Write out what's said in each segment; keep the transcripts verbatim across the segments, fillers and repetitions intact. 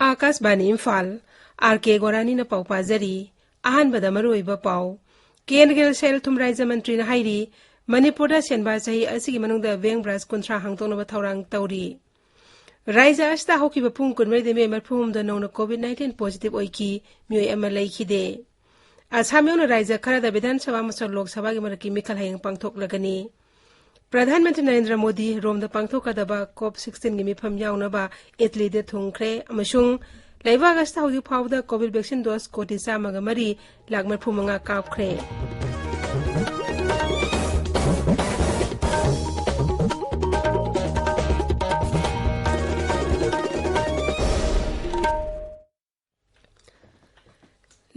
ꯑꯥꯀꯥꯁꯕꯥꯅꯤ Imphal, R ꯀꯦ ꯒꯣꯔꯥꯅꯤꯅ ꯄꯥꯎ ꯄꯥꯖꯔꯤ꯫ ꯑꯍꯥꯟꯕꯗ ꯃꯔꯨꯑꯣꯏꯕ ꯄꯥꯎ꯫ ꯀꯦꯟꯗ꯭ꯔꯒꯤ ꯁꯦꯜ ꯊꯨꯝ ꯔꯥꯏꯖ꯭ꯌ ꯃꯟꯇ꯭ꯔꯤꯅ ꯍꯥꯏꯔꯤ, ꯃꯅꯤꯄꯨꯔꯗ ꯁꯦꯟꯕꯥ ꯆꯍꯤ ꯑꯁꯤꯒꯤ ꯃꯅꯨꯡꯗ ꯕꯦꯡ ꯕ꯭ꯔꯥꯟꯆ ꯀꯨꯟꯊ꯭ꯔꯥ ꯍꯥꯡꯗꯣꯛꯅꯕ ꯊꯧꯔꯥꯡ ꯇꯧꯔꯤ꯫ ꯔꯥꯏꯖ꯭ꯌ ꯑꯁꯤꯗ ꯍꯧꯈꯤꯕ ꯄꯨꯡ ꯀꯨꯟꯃꯔꯤꯗ ꯃꯤꯑꯣꯏ ꯃꯔꯤꯐꯨ ꯍꯨꯝꯗꯣꯏ ꯅꯧꯅ COVID nineteen positive ꯑꯣꯏꯈꯤ, ꯃꯤꯑꯣꯏ ꯑꯃ ꯂꯩꯈꯤꯗꯦ꯫ ꯑꯁꯥꯝ ꯌꯥꯎꯅ ꯔꯥꯏꯖ꯭ꯌ ꯈꯔꯗ ꯕꯤꯙꯥꯟ ꯁꯚꯥ ꯑꯃꯁꯨꯡ ꯂꯣꯛ ꯁꯚꯥꯒꯤ ꯃꯔꯛꯀꯤ ꯃꯤꯈꯜ ꯍꯌꯦꯡ ꯄꯥꯡꯊꯣꯛꯂꯒꯅꯤ꯫ ꯄ꯭ꯔꯙꯥꯟ ꯃꯟꯇ꯭ꯔꯤ ꯅꯔꯦꯟꯗ꯭ꯔ ꯃꯣꯗꯤ ꯔꯣꯝꯗ ꯄꯥꯡꯊꯣꯛꯀꯗꯕ ꯀꯣꯞ ꯁꯤꯛꯁꯇꯤꯟꯒꯤ ꯃꯤꯐꯝ ꯌꯥꯎꯅꯕ ꯏꯇꯂꯤꯗ ꯊꯨꯡꯈ꯭ꯔꯦ ꯑꯃꯁꯨꯡ ꯂꯩꯕꯥꯛ ꯑꯁꯤꯗ ꯍꯧꯖꯤꯛ ꯐꯥꯎꯕꯗ COVID vaccine dose ꯀꯣꯇꯤ ꯆꯥꯝꯃꯒ ꯃꯔꯤ ꯂꯥꯈ ꯃꯔꯤꯐꯨ ꯃꯉꯥ ꯀꯥꯞꯈ꯭ꯔꯦ꯫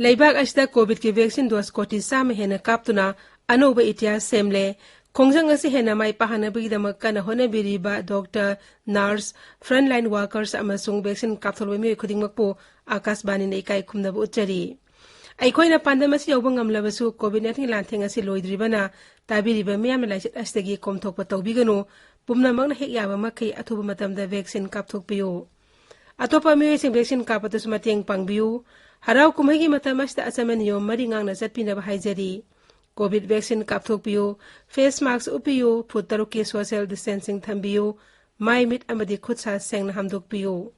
ꯂꯩꯕꯥꯛ ꯑꯁꯤꯗ COVID ꯀꯤ vaccine dose ꯀꯣꯇꯤ ꯆꯥꯝꯃ ꯍꯦꯟꯅ ꯀꯥꯞꯇꯨꯅ ꯑꯅꯧꯕ ꯏꯇꯤꯍꯥꯁ ꯁꯦꯝꯂꯦ꯫ ꯈꯣꯡꯖꯪ ꯑꯁꯤ ꯍꯦꯟꯅ ꯃꯥꯏ ꯄꯥꯛꯍꯟꯅꯕꯒꯤꯗꯃꯛ ꯀꯟꯅ ꯍꯣꯠꯅꯕꯤꯔꯤꯕ doctor, nurse, frontline workers ꯑꯃꯁꯨꯡ vaccine ꯀꯥꯞꯊꯣꯛꯂꯕ ꯃꯤꯑꯣꯏ ꯈꯨꯗꯤꯡꯃꯛꯄꯨ ꯑꯥꯀꯥꯁꯕꯥꯅꯤꯅ ꯏꯀꯥꯏ ꯈꯨꯝꯅꯕ ꯎꯠꯆꯔꯤ꯫ ꯑꯩꯈꯣꯏꯅ ꯄꯥꯟꯗꯝ ꯑꯁꯤ ꯌꯧꯕ ꯉꯝꯂꯕꯁꯨ COVID nineteen ꯂꯥꯟꯊꯦꯡ ꯑꯁꯤ ꯂꯣꯏꯗ꯭ꯔꯤꯕꯅ ꯇꯥꯕꯤꯔꯤꯕ ꯃꯤꯌꯥꯝꯅ ꯂꯥꯏꯆꯠ ꯑꯁꯤꯗꯒꯤ ꯀꯣꯝꯊꯣꯛꯄ ꯇꯧꯕꯤꯒꯅꯨ꯫ ꯄꯨꯝꯅꯃꯛꯅ ꯍꯦꯛ ꯌꯥꯕ ꯃꯈꯩ ꯑꯊꯨꯕ ꯃꯇꯝꯗ vaccine ꯀꯥꯞꯊꯣꯛꯄꯤꯌꯨ꯫ ꯑꯇꯣꯞꯄ ꯃꯤꯑꯣꯏꯁꯤꯡ vaccine ꯀꯥꯞꯄꯗꯁꯨ ꯃꯇꯦꯡ ꯄꯥꯡꯕꯤꯌꯨ꯫ ꯍꯔꯥꯎ ꯀꯨꯝꯍꯩꯒꯤ ꯃꯇꯝ ꯑꯁꯤꯗ ꯑꯆꯝꯕ ꯅꯤꯌꯣꯝ ꯃꯔꯤ ꯉꯥꯛꯅ ꯆꯠꯄꯤꯅꯕ ꯍꯥꯏꯖꯔꯤ꯫ COVID vaccine ꯀꯥꯞꯊꯣꯛꯄꯤꯌꯨ, face mask ꯎꯞꯄꯤꯌꯨ, ꯐꯨꯠ ꯇꯔꯨꯛꯀꯤ social distancing ꯊꯝꯕꯤꯌꯨ, ꯃꯥꯏ ꯃꯤꯠ ꯑꯃꯗꯤ ꯈꯨꯠ ꯁꯥ ꯁꯦꯡꯅ ꯍꯥꯝꯗꯣꯛꯄꯤꯌꯨ꯫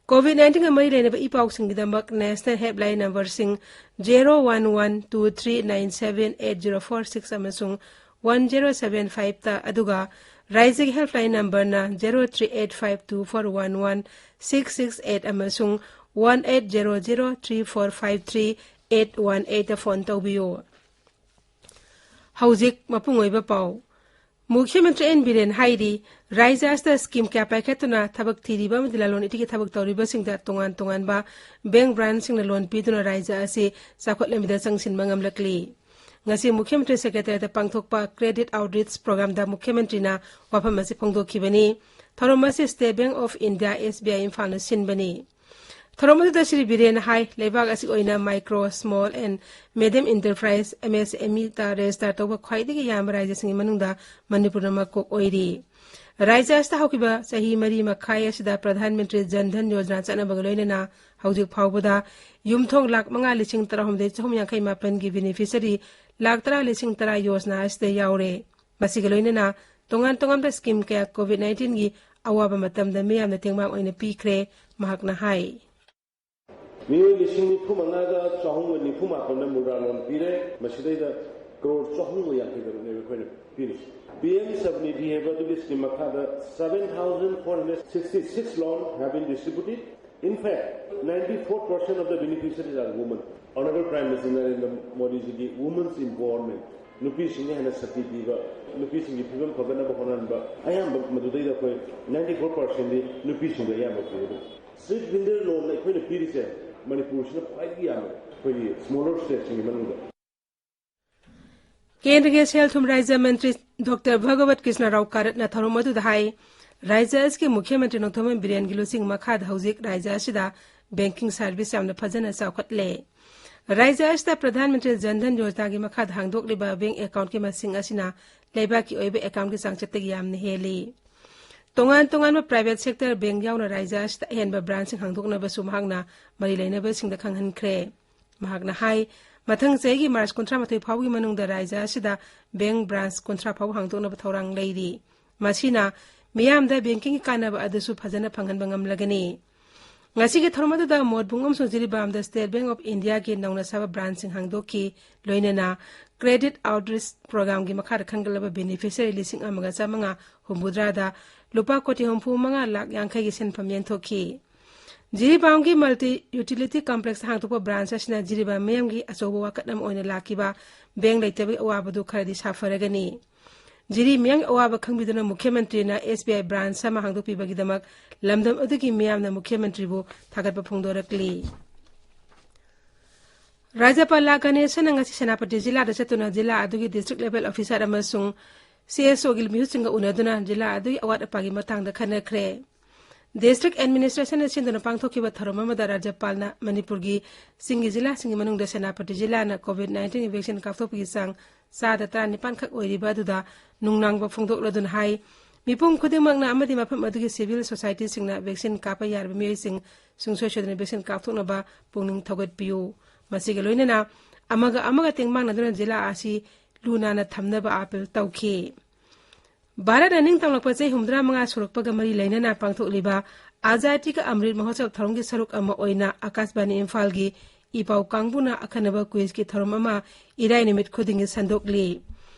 COVID nineteen ꯒ ꯃꯔꯤ ꯂꯩꯅꯕ ꯏ ꯄꯥꯎꯁꯤꯡꯒꯤꯗꯃꯛ national helpline number ꯁꯤꯡ zero one one two three nine seven eight zero four six ꯑꯃꯁꯨꯡ one zero seven five ꯇ, ꯑꯗꯨꯒ ꯔꯥꯏꯖ꯭ꯌꯒꯤ helpline number ꯅ zero three eight five two four one one six six eight ꯑꯃꯁꯨꯡ one eight zero zero three four five three eight one eight ꯇ phone ꯇꯧꯕꯤꯌꯨ꯫ ꯍꯧꯖꯤꯛ ꯃꯄꯨꯡ ꯑꯣꯏꯕ ꯄꯥꯎ꯫ ꯃꯨꯈ꯭ꯌ ꯃꯟꯇ꯭ꯔꯤ ꯑꯦꯟ ꯕꯤꯔꯦꯟ ꯍꯥꯏꯔꯤ, ꯔꯥꯏꯖ꯭ꯌ ꯑꯁꯤꯗ scheme ꯀꯌꯥ ꯄꯥꯏꯈꯠꯇꯨꯅ ꯊꯕꯛ ꯊꯤꯔꯤꯕ ꯑꯃꯗꯤ ꯂꯂꯣꯟ ꯏꯇꯤꯛꯀꯤ ꯊꯕꯛ ꯇꯧꯔꯤꯕꯁꯤꯡꯗ ꯇꯣꯉꯥꯟ ꯇꯣꯉꯥꯟꯕ bank branch ꯁꯤꯡꯅ loan ꯄꯤꯗꯨꯅ ꯔꯥꯏꯖ꯭ꯌ ꯑꯁꯤ ꯆꯥꯎꯈꯠꯂꯝꯃꯤꯗ ꯆꯪꯁꯤꯟꯕ ꯉꯝꯂꯛꯂꯤ꯫ ꯉꯁꯤ ꯃꯨꯈ꯭ꯌ ꯃꯟꯇ꯭ꯔꯤ secretariat ꯇ ꯄꯥꯡꯊꯣꯛꯄ credit outreach program ꯗ ꯃꯨꯈ꯭ꯌ ꯃꯟꯇ꯭ꯔꯤꯅ ꯋꯥꯐꯝ ꯑꯁꯤ ꯐꯣꯡꯗꯣꯛꯈꯤꯕꯅꯤ꯫ ꯊꯧꯔꯝ ꯑꯁꯤ State Bank of India, S B I, ꯏꯝꯐꯥꯜꯅ ꯁꯤꯟꯕꯅꯤ꯫ ꯊꯧꯔꯝ ꯑꯗꯨꯗ ꯁ꯭ꯔꯤ ꯕꯤꯔꯦꯟꯅ ꯍꯥꯏ, ꯂꯩꯕꯥꯛ ꯑꯁꯤꯒꯤ ꯑꯣꯏꯅ micro, small and medium enterprise, MSME ꯇ register ꯇꯧꯕ ꯈ꯭ꯋꯥꯏꯗꯒꯤ ꯌꯥꯝꯕ ꯔꯥꯖ꯭ꯌꯁꯤꯡꯒꯤ ꯃꯅꯨꯡꯗ ꯃꯅꯤꯄꯨꯔꯅ ꯃꯀꯣꯛ ꯑꯣꯏꯔꯤ꯫ ꯔꯥꯖ꯭ꯌ ꯑꯁꯤꯗ ꯍꯧꯈꯤꯕ ꯆꯍꯤ ꯃꯔꯤ ꯃꯈꯥꯏ ꯑꯁꯤꯗ ꯄ꯭ꯔꯙꯥꯟ ꯃꯟꯇ꯭ꯔꯤ ꯖꯟ ꯙꯟ ꯌꯣꯖꯅꯥ ꯆꯠꯅꯕꯒ ꯂꯣꯏꯅꯅ ꯍꯧꯖꯤꯛ ꯐꯥꯎꯕꯗ ꯌꯨꯝꯊꯣꯡ ꯂꯥꯈ ꯃꯉꯥ ꯂꯤꯁꯤꯡ ꯇꯔꯥꯍꯨꯝꯗꯣꯏ ꯆꯍꯨꯝ ꯌꯥꯡꯈꯩ ꯃꯥꯄꯟꯒꯤ beneficiary ꯂꯥꯈ ꯇꯔꯥ ꯂꯤꯁꯤꯡ ꯇꯔꯥ ꯌꯣꯖꯅꯥ ꯑꯁꯤꯗ ꯌꯥꯎꯔꯦ꯫ ꯃꯁꯤꯒ ꯂꯣꯏꯅꯅ ꯇꯣꯉꯥꯟ ꯇꯣꯉꯥꯟꯕ scheme ꯀꯌꯥ COVID nineteen ꯒꯤ ꯑꯋꯥꯕ ꯃꯇꯝꯗ ꯃꯤꯌꯥꯝꯅ ꯇꯦꯡꯕꯥꯡ ꯑꯣꯏꯅ ꯄꯤꯈ꯭ꯔꯦ꯫ ꯃꯍꯥꯛꯅ ꯍꯥꯏ꯫ ꯃꯤꯑꯣꯏ ꯂꯤꯁꯤꯡ ꯅꯤꯐꯨ ꯃꯉꯥꯒ ꯆꯍꯨꯝꯒ ꯅꯤꯐꯨ ꯃꯥꯄꯟꯗ ꯃꯨꯗ꯭ꯔꯥ loan ꯄꯤꯔꯦ꯫ ꯃꯁꯤꯗꯩꯗ ꯀ꯭ꯔꯣꯔ ꯆꯍꯨꯝꯒ ꯌꯥꯡꯈꯩ ꯇꯔꯨꯛꯅꯦꯕ ꯑꯩꯈꯣꯏꯅ ꯄꯤꯔꯤꯁꯦ꯫ ꯄꯤ ꯑꯦꯝ ꯁ꯭ꯋꯅꯤꯙꯤ ꯍꯥꯏꯕ ꯑꯗꯨꯒꯤ scheme ꯃꯈꯥꯗ seven thousand four hundred sixty six loan have been distributed. In fact, ninety four percent of the beneficiaries are women. Honorable Prime Minister Narendra ꯃꯣꯗꯤꯖꯤꯒꯤ women's empowerment, ꯅꯨꯄꯤꯁꯤꯡꯗ ꯍꯦꯟꯅ ꯁꯛꯇꯤ ꯄꯤꯕ, ꯅꯨꯄꯤꯁꯤꯡꯒꯤ ꯐꯤꯕꯝ ꯐꯒꯠꯅꯕ ꯍꯣꯠꯅꯍꯟꯕ, ꯑꯌꯥꯝꯕ ꯃꯗꯨꯗꯩꯗ ꯑꯩꯈꯣꯏ ninety four percent ꯗꯤ ꯅꯨꯄꯤꯁꯤꯡꯗ ꯑꯌꯥꯝꯕ ꯄꯤꯔꯦ꯫ ꯑꯗꯨꯝ street vendor loan ꯑꯩꯈꯣꯏꯅ ꯄꯤꯔꯤꯁꯦ ꯃꯅꯤꯄꯨꯔꯁꯤꯅ ꯈ꯭ꯋꯥꯏꯗꯒꯤ ꯌꯥꯝꯃꯦ ꯑꯩꯈꯣꯏꯒꯤ smaller state ꯁꯤꯡꯒꯤ ꯃꯅꯨꯡꯗ꯫ ꯀꯦꯟꯗ꯭ꯔꯒꯤ ꯁꯦꯜ ꯊꯨꯝ ꯔꯥꯖ꯭ꯌ ꯃꯟꯇ꯭ꯔꯤ ꯗꯣꯛꯇꯔ ꯚꯒꯋꯠ ꯀ꯭ꯔꯤꯁꯅ ꯔꯥꯎ ꯀꯥꯔꯠꯅ ꯊꯧꯔꯝ ꯑꯗꯨꯗ ꯍꯥꯏ, ꯔꯥꯖ꯭ꯌ ꯑꯁꯤꯒꯤ ꯃꯨꯈ꯭ꯌ ꯃꯟꯇ꯭ꯔꯤ ꯅꯣꯡꯊꯣꯝꯕꯝ ꯕꯤꯔꯦꯟꯒꯤ ꯂꯨꯆꯤꯡ ꯃꯈꯥꯗ ꯍꯧꯖꯤꯛ ꯔꯥꯖ꯭ꯌ ꯑꯁꯤꯗ banking service ꯌꯥꯝꯅ ꯐꯖꯅ ꯆꯥꯎꯈꯠꯂꯦ꯫ ꯔꯥꯖ꯭ꯌ ꯑꯁꯤꯗ ꯄ꯭ꯔꯙꯥꯟ ꯃꯟꯇ꯭ꯔꯤ ꯖꯟ ꯙꯟ ꯌꯣꯖꯅꯥꯒꯤ ꯃꯈꯥꯗ ꯍꯥꯡꯗꯣꯛꯂꯤꯕ bank account ꯀꯤ ꯃꯁꯤꯡ ꯑꯁꯤꯅ ꯂꯩꯕꯥꯛꯀꯤ ꯑꯣꯏꯕ account ꯀꯤ ꯆꯥꯡꯆꯠꯇꯒꯤ ꯌꯥꯝꯅ ꯍꯦꯜꯂꯤ꯫ ꯇꯣꯉꯥꯟ ꯇꯣꯉꯥꯟꯕ private sector bank ꯌꯥꯎꯅ ꯔꯥꯖ꯭ꯌ ꯑꯁꯤꯗ ꯑꯍꯦꯟꯕ branch ꯁꯤꯡ ꯍꯥꯡꯗꯣꯛꯅꯕꯁꯨ ꯃꯍꯥꯛꯅ ꯃꯔꯤ ꯂꯩꯅꯕꯁꯤꯡꯗ ꯈꯪꯍꯟꯈ꯭ꯔꯦ꯫ ꯃꯍꯥꯛꯅ ꯍꯥꯏ, ꯃꯊꯪ ꯆꯍꯤꯒꯤ ꯃꯥꯔꯆ ꯀꯨꯟꯊ꯭ꯔꯥ ꯃꯥꯊꯣꯏ ꯐꯥꯎꯕꯒꯤ ꯃꯅꯨꯡꯗ ꯔꯥꯖ꯭ꯌ ꯑꯁꯤꯗ bank branch ꯀꯨꯟꯊ꯭ꯔꯥ ꯐꯥꯎꯕ ꯍꯥꯡꯗꯣꯛꯅꯕ ꯊꯧꯔꯥꯡ ꯂꯩꯔꯤ꯫ ꯃꯁꯤꯅ ꯃꯤꯌꯥꯝꯗ banking ꯒꯤ ꯀꯥꯟꯅꯕ ꯑꯗꯨꯁꯨ ꯐꯖꯅ ꯐꯪꯍꯟꯕ ꯉꯝꯂꯒꯅꯤ꯫ ꯉꯁꯤꯒꯤ ꯊꯧꯔꯝ ꯑꯗꯨꯗ ꯃꯣꯠꯕꯨꯡ ꯑꯃꯁꯨꯡ ꯖꯤꯔꯤꯕꯥꯝꯗ State Bank of India ꯒꯤ ꯅꯧꯅ ꯁꯥꯕ branch ꯁꯤꯡ ꯍꯥꯡꯗꯣꯛꯈꯤ꯫ ꯂꯣꯏꯅꯅ Credit Outreach Program ꯒꯤ ꯃꯈꯥꯗ ꯈꯟꯒꯠꯂꯕ beneficiary ꯂꯤꯁꯤꯡ ꯑꯃꯒ ꯆꯥꯃꯉꯥ ꯍꯨꯝꯐꯨꯇꯔꯥꯗ ꯂꯨꯄꯥ ꯀꯣꯇꯤ ꯍꯨꯝꯐꯨ ꯃꯉꯥ ꯂꯥꯈ ꯌꯥꯡꯈꯩꯒꯤ ꯁꯦꯟꯐꯝ ꯌꯦꯟꯊꯣꯛꯈꯤ꯫ ꯖꯤꯔꯤꯕꯥꯝꯒꯤ multi utility complex ꯍꯥꯡꯗꯣꯛꯄ branch ꯑꯁꯤꯅ ꯖꯤꯔꯤꯕꯥꯝ ꯃꯤꯌꯥꯝꯒꯤ ꯑꯆꯧꯕ ꯋꯥꯀꯠ ꯑꯃ ꯑꯣꯏꯅ ꯂꯥꯛꯈꯤꯕ bank ꯂꯩꯇꯕꯒꯤ ꯑꯋꯥꯕꯗꯨ ꯈꯔꯗꯤ ꯁꯥꯐꯔꯒꯅꯤ꯫ ꯖꯤꯔꯤ ꯃꯤꯌꯥꯝꯒꯤ ꯑꯋꯥꯕ ꯈꯪꯕꯤꯗꯨꯅ ꯃꯨꯈ꯭ꯌ ꯃꯟꯇ꯭ꯔꯤꯅ SBI branch ꯑꯃ ꯍꯥꯡꯗꯣꯛꯄꯤꯕꯒꯤꯗꯃꯛ ꯂꯝꯗꯝ ꯑꯗꯨꯒꯤ ꯃꯤꯌꯥꯝꯅ ꯃꯨꯈ꯭ꯌ ꯃꯟꯇ꯭ꯔꯤꯕꯨ ꯊꯥꯒꯠꯄ ꯐꯣꯡꯗꯣꯔꯛꯂꯤ꯫ ꯔꯥꯖ꯭ꯌꯄꯥꯜ ꯂꯥ ꯒꯅꯦꯁꯟꯅ ꯉꯁꯤ ꯁꯦꯅꯥꯄꯇꯤ ꯖꯤꯂꯥꯗ ꯆꯠꯇꯨꯅ ꯖꯤꯂꯥ ꯑꯗꯨꯒꯤ district level officer ꯑꯃꯁꯨꯡ CSO ꯒꯤ ꯃꯤꯍꯨꯠꯁꯤꯡꯒ ꯎꯅꯗꯨꯅ ꯖꯤꯂꯥ ꯑꯗꯨꯒꯤ ꯑꯋꯥꯠ ꯑꯄꯥꯒꯤ ꯃꯇꯥꯡꯗ ꯈꯟꯅꯈ꯭ꯔꯦ꯫ District Administration ꯁꯤꯟꯗꯨꯅ ꯄꯥꯡꯊꯣꯛꯈꯤꯕ ꯊꯧꯔꯝ ꯑꯃꯗ ꯔꯥꯖ꯭ꯌꯄꯥꯜꯅ ꯃꯅꯤꯄꯨꯔꯒꯤ ꯆꯤꯡꯒꯤ ꯖꯤꯂꯥꯁꯤꯡꯒꯤ ꯃꯅꯨꯡꯗ ꯁꯦꯅꯥꯄꯇꯤ ꯖꯤꯂꯥꯅ COVID nineteen vaccine ꯀꯥꯞꯊꯣꯛꯄꯒꯤ ꯆꯥꯡ ꯆꯥꯗ ꯇꯔꯥꯅꯤꯄꯥꯟ ꯈꯛ ꯑꯣꯏꯔꯤꯕ ꯑꯗꯨꯗ ꯅꯨꯡꯅꯥꯡꯕ ꯐꯣꯡꯗꯣꯛꯂꯗꯨꯅ ꯍꯥꯏ, ꯃꯤꯄꯨꯝ ꯈꯨꯗꯤꯡꯃꯛꯅ ꯑꯃꯗꯤ ꯃꯐꯝ ꯑꯗꯨꯒꯤ civil society ꯁꯤꯡꯅ vaccine ꯀꯥꯞꯄ ꯌꯥꯔꯕ ꯃꯤꯑꯣꯏꯁꯤꯡ ꯁꯨꯡꯁꯣꯏ ꯁꯣꯏꯗꯅ vaccine ꯀꯥꯞꯊꯣꯛꯅꯕ ꯄꯨꯛꯅꯤꯡ ꯊꯧꯒꯠꯄꯤꯌꯨ꯫ ꯃꯁꯤꯒ ꯂꯣꯏꯅꯅ ꯑꯃꯒ ꯑꯃꯒ ꯇꯦꯡꯕꯥꯡꯅꯗꯨꯅ ꯖꯤꯂꯥ ꯑꯁꯤ ꯂꯨ ꯅꯥꯟꯅ ꯊꯝꯅꯕ ꯑꯥꯄꯤꯜ ꯇꯧꯈꯤ꯫ ꯚꯥꯔꯠꯅ ꯅꯤꯡꯇꯝꯂꯛꯄ ꯆꯍꯤ ꯍꯨꯝꯐꯨꯇꯔꯥ ꯃꯉꯥ ꯁꯨꯔꯛꯄꯒ ꯃꯔꯤ ꯂꯩꯅꯅ ꯄꯥꯡꯊꯣꯛꯂꯤꯕ ꯑꯖꯥꯗꯤ ꯀꯥ ꯑꯃ꯭ꯔꯤꯠ ꯃꯍꯣꯠꯁꯕ ꯊꯧꯔꯝꯒꯤ ꯁꯔꯨꯛ ꯑꯃ ꯑꯣꯏꯅ ꯑꯥꯀꯥꯁꯕꯥꯅꯤ ꯏꯝꯐꯥꯜꯒꯤ ꯏ ꯄꯥꯎ ꯀꯥꯡꯕꯨꯅ ꯑꯈꯟꯅꯕ quiz ꯀꯤ ꯊꯧꯔꯝ ꯑꯃ ꯏꯔꯥꯏ ꯅꯨꯃꯤꯠ ꯈꯨꯗꯤꯡꯒꯤ ꯁꯟꯗꯣꯛꯂꯤ꯫